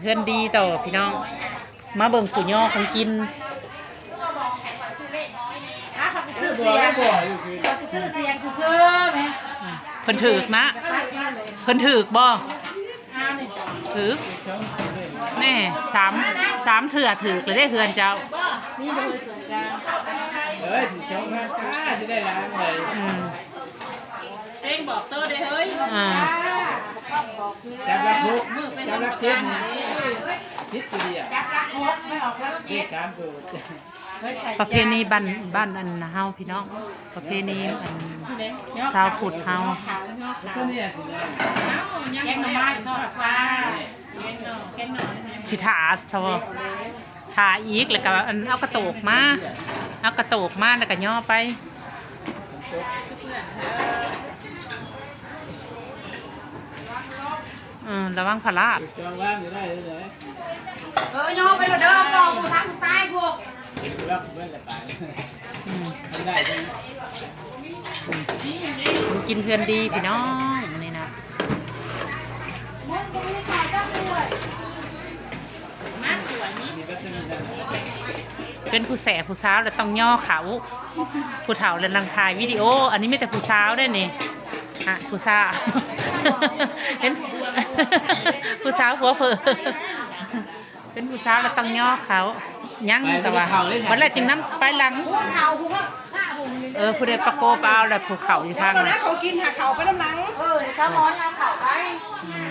ເຮືອນດີຕໍ່ພີ່ນ້ອງ ມາເບິ່ງຜູ້ຍໍຂອງກິນ. ອ່າ ເຂົາໄປຊື້ສຽງ ເຂົາໄປຊື້ສຽງຊື່ໆແມະ. ເພິ່ນຖືກນະ ເພິ່ນຖືກບໍ່? ອ່າ ນີ້ຖືກແນ່ ສາມ ສາມເທື່ອຖືກແລ້ວເດ້ເຮືອນເຈົ້າ. ມີບໍ່ເຮີຍ ເອີຍ ຊິຊ່ອງນັ້ນກະຊິໄດ້ຫຼາຍໃດ. ອືມ ເອງບອກໂຕເດ້ເຮີຍ. ອ່າ ຈັບຫຼັກຫົກ ຈັບຫຼັກເຈັດນີ້ຜິດຕົວດຽວ ຈັບຫຼັກຫົກ ໄປອອກຫຼັກເຈັດ ເລກສາມໂຕ. ປະເພນີບ້ານ ບ້ານອັນເຮົາພີ່ນ້ອງ ປະເພນີອັນຊາວພຸດເຮົາ. ແກງໜໍ່ໄມ້ທອດປາ ຊິຖ້າຊະບໍ່ ຖ້າອີກ ແລ້ວກໍອັນເອົາກະໂຕກມາ ເອົາກະໂຕກມາ ແລ້ວກໍຍໍໄປ. ເອີ ລະວັງພະລາດ. ເອີ ຍໍໄປໂລດເດີ ຕໍ່ໝູ່ທາງຊ້າຍພຸ້ນ. ອືມ ໄດ້ ອືມ ກິນເຮືອນດີພີ່ນ້ອງ ມື້ນີ້ນະ. ເປັນຜູ້ແສຜູ້ສາວແລ້ວຕ້ອງຍໍເຂົ້າ ຜູ້ເຖົ້າແລ້ວນັ່ງຖ່າຍວິດີໂອ. ອັນນີ້ມີແຕ່ຜູ້ສາວເດ້ນີ້ ອ່ະ ຜູ້ສາວ ເຫັນ ຜູ້ສາວຜົວເພີ ເປັນຜູ້ສາວແລ້ວຕ້ອງຍໍເຂົ້າ. ຍັງ ແຕ່ວ່າບັດແລ້ວຈຶ່ງນຳໄປຫຼັງ. ເອີ ຜູ້ໃດປະໂກປະເອົາແລ້ວ ຜູ້ເຂົ້າຢູ່ທາງ ເຂົາກິນຫາເຂົ້າໄປນຳຫຼັງ. ເອີ ຊາວມອນຫາເຂົ້າໄປ. ອືມ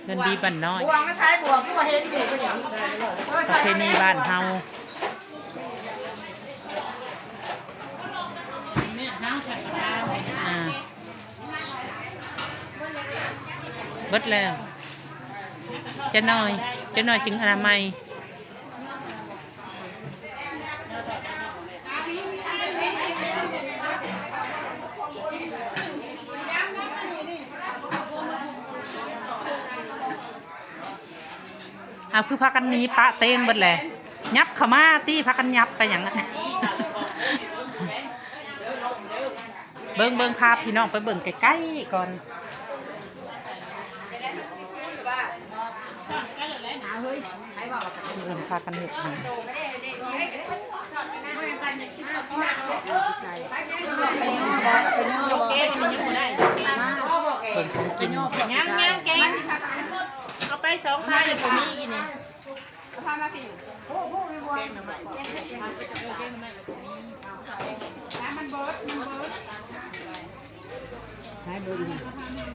ເຮືອນດີບ້ານນ້ອຍ ບວງມາໃຊ້ ບວງຄືບໍ່ເຫັນຢູ່. ປະເພນີບ້ານເຮົາ ອ່າ ເບິດແລ້ວ ຈັກໜ້ອຍ ຈັກໜ້ອຍຈຶ່ງອະນາໄມ. ເອົາ ຄືພາກັນໜີປະເຕັງເບິດແຫຼະ ຫຍັບເຂົ້າມາຕິ ພາກັນຫຍັບໄປຫຍັງ. ເບິ່ງ ເບິ່ງພາພີ່ນ້ອງໄປເບິ່ງໃກ້ໆກ່ອນ. ເບິ່ງພາກັນເຮັດຫຍັງ. ເບິ່ງຂອງກິນ. ຍັງ ຍັງແກງ ເອົາໄປສອງພາ ຍັງບໍ່ມີກິນນີ້. ແກງໜໍ່ໄມ້ ແກງໜໍ່ໄມ້ ແກງໜໍ່ໄມ້ກໍມີ. ນ້ຳມັນເບິດ ມັນເບິດ.